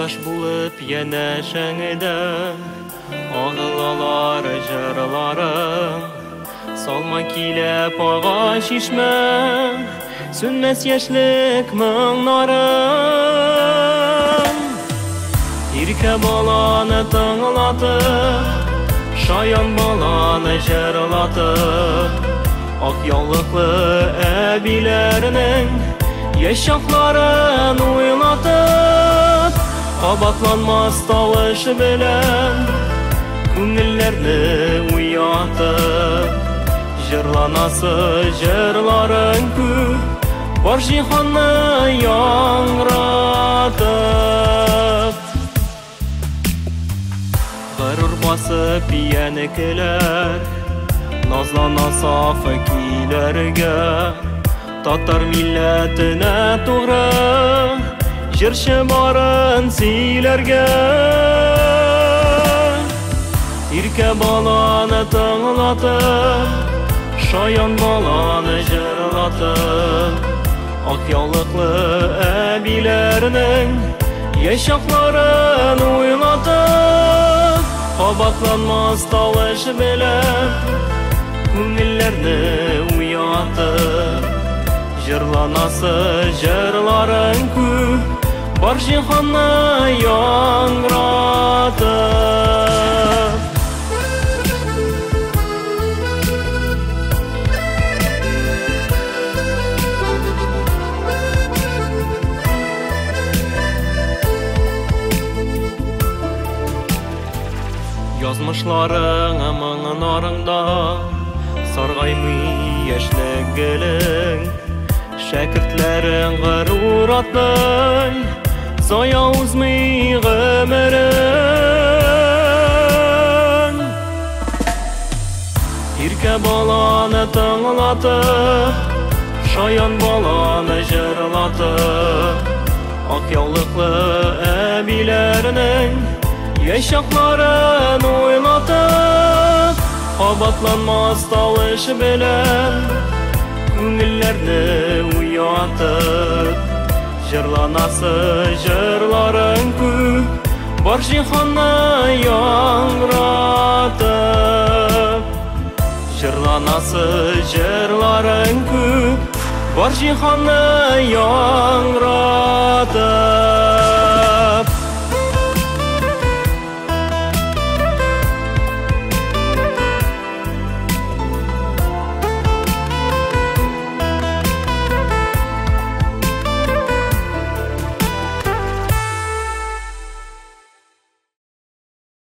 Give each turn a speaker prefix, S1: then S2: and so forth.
S1: Якташ булып янәшәңдә агылалар җырларың. Салма килеп ага чишмә, сүнмәс яшьлек моңнарың. Иркә баланы тыңлатып, шаян баланы җырлатып, ак яулыклы әбиләрнең яшь чакларын уйлатып, кабатланмас тавыш белән күңелләрне уятып, җырланасы җырларың күп, бар җиһанны яңгыратып. Горур басып иянекеләр, назлана саф көйләргә, татар милләтенә тугры җырчы барын сөйләргә. Иркә баланы тыңлатып, шаян баланы җырлатып, ак яулыклы әбиләрнең яшь чакларын уйлатып, кабатланмас тавыш белән күңелләрне уятып, җырланасы җырларың күп, бар җиһанны яңгыратып. Язмышларың моңнарыңда саргаймый яшьлек гөлең, шәкертләрең горур атлый, зая узмый гомерең. Иркә баланы тыңлатып, шаян баланы җырлатып, ак яулыклы әбиләрнең яшь чакларын уйлатып, кабатланмас тавыш белән күңелләрне уятып, җырланасы җырларың күп, бар җиһанны яңгыратып. Җырланасы җырларың күп, бар җиһанны яңгыратып.